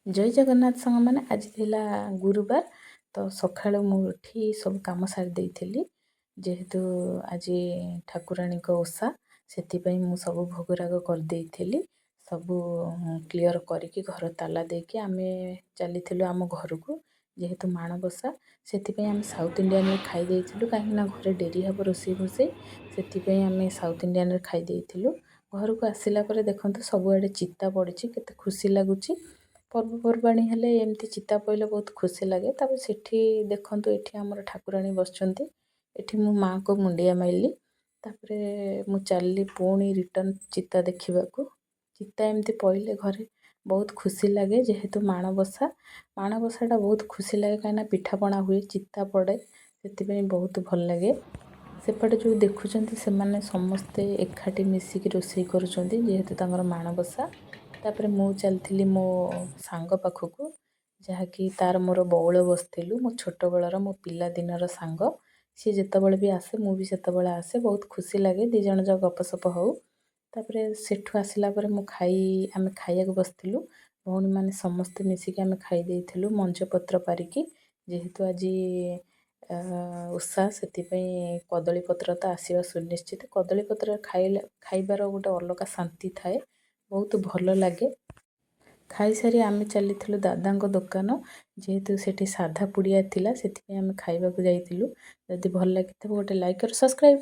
ଜୟ ଜଗନ୍ନାଥ ସାଙ୍ଗମାନେ। ଆଜି ଥିଲା ଗୁରୁବାର ତ ସକାଳୁ ମୁଁ ଉଠି ସବୁ କାମ ସାରି ଦେଇଥିଲି। ଯେହେତୁ ଆଜି ଠାକୁରାଣୀଙ୍କ ଓଷା, ସେଥିପାଇଁ ମୁଁ ସବୁ ଭୋଗରାଗ କରିଦେଇଥିଲି। ସବୁ କ୍ଲିଅର୍ କରିକି, ଘର ତାଲା ଦେଇକି ଆମେ ଚାଲିଥିଲୁ ଆମ ଘରକୁ। ଯେହେତୁ ମାଣବସା, ସେଥିପାଇଁ ଆମେ ସାଉଥ୍ ଇଣ୍ଡିଆନରେ ଖାଇ ଦେଇଥିଲୁ, କାହିଁକିନା ଘରେ ଡେରି ହେବ ରୋଷେଇ ଫୋଷେଇ। ସେଥିପାଇଁ ଆମେ ସାଉଥ୍ ଇଣ୍ଡିଆନରେ ଖାଇ ଦେଇଥିଲୁ। ଘରକୁ ଆସିଲା ପରେ ଦେଖନ୍ତୁ, ସବୁଆଡ଼େ ଚିତା ପଡ଼ିଛି, କେତେ ଖୁସି ଲାଗୁଛି। ପର୍ବପର୍ବାଣୀ ହେଲେ ଏମିତି ଚିତା ପଡ଼ିଲେ ବହୁତ ଖୁସି ଲାଗେ। ତାପରେ ସେଠି ଦେଖନ୍ତୁ, ଏଠି ଆମର ଠାକୁରାଣୀ ବସିଛନ୍ତି। ଏଠି ମୁଁ ମାଆଙ୍କୁ ମୁଣ୍ଡିଆ ମାରିଲି। ତାପରେ ମୁଁ ଚାଲିଲି ପୁଣି ରିଟର୍ଣ୍ଣ ଚିତା ଦେଖିବାକୁ। ଚିତା ଏମିତି ପଡ଼ିଲେ ଘରେ ବହୁତ ଖୁସି ଲାଗେ। ଯେହେତୁ ମାଣବସା, ମାଣବସାଟା ବହୁତ ଖୁସି ଲାଗେ, କାହିଁକିନା ପିଠାପଣା ହୁଏ, ଚିତା ପଡ଼େ, ସେଥିପାଇଁ ବହୁତ ଭଲ ଲାଗେ। ସେପଟେ ଯେଉଁ ଦେଖୁଛନ୍ତି, ସେମାନେ ସମସ୍ତେ ଏକାଠି ମିଶିକି ରୋଷେଇ କରୁଛନ୍ତି, ଯେହେତୁ ତାଙ୍କର ମାଣବସା। ତାପରେ ମୁଁ ଚାଲିଥିଲି ମୋ ସାଙ୍ଗ ପାଖକୁ, ଯାହାକି ତାର ମୋର ବଉଳ ବସିଥିଲୁ। ମୋ ଛୋଟବେଳର, ମୋ ପିଲାଦିନର ସାଙ୍ଗ। ସିଏ ଯେତେବେଳେ ବି ଆସେ, ମୁଁ ବି ସେତେବେଳେ ଆସେ। ବହୁତ ଖୁସି ଲାଗେ, 2 ଜଣ ଯାକ ଗପସପ ହଉ। ତାପରେ ସେଠୁ ଆସିଲା ପରେ ମୁଁ ଖାଇ ଆମେ ଖାଇବାକୁ ବସିଥିଲୁ। ଭଉଣୀମାନେ ସମସ୍ତେ ମିଶିକି ଆମେ ଖାଇ ଦେଇଥିଲୁ ମଞ୍ଜପତ୍ର ପାରିକି। ଯେହେତୁ ଆଜି ଓଷା, ସେଥିପାଇଁ କଦଳୀ ପତ୍ର ତ ଆସିବା ସୁନିଶ୍ଚିତ। କଦଳୀ ପତ୍ର ଖାଇଲେ ଖାଇବାର ଗୋଟେ ଅଲଗା ଶାନ୍ତି ଥାଏ, ବହୁତ ଭଲ ଲାଗେ। ଖାଇସାରି ଆମେ ଚାଲିଥିଲୁ ଦାଦାଙ୍କ ଦୋକାନ। ଯେହେତୁ ସେଠି ସାଧା ପୁଡ଼ିଆ ଥିଲା, ସେଥିପାଇଁ ଆମେ ଖାଇବାକୁ ଯାଇଥିଲୁ। ଯଦି ଭଲ ଲାଗିଥିବ, ଗୋଟେ ଲାଇକ୍ और ସବସ୍କ୍ରାଇବ୍।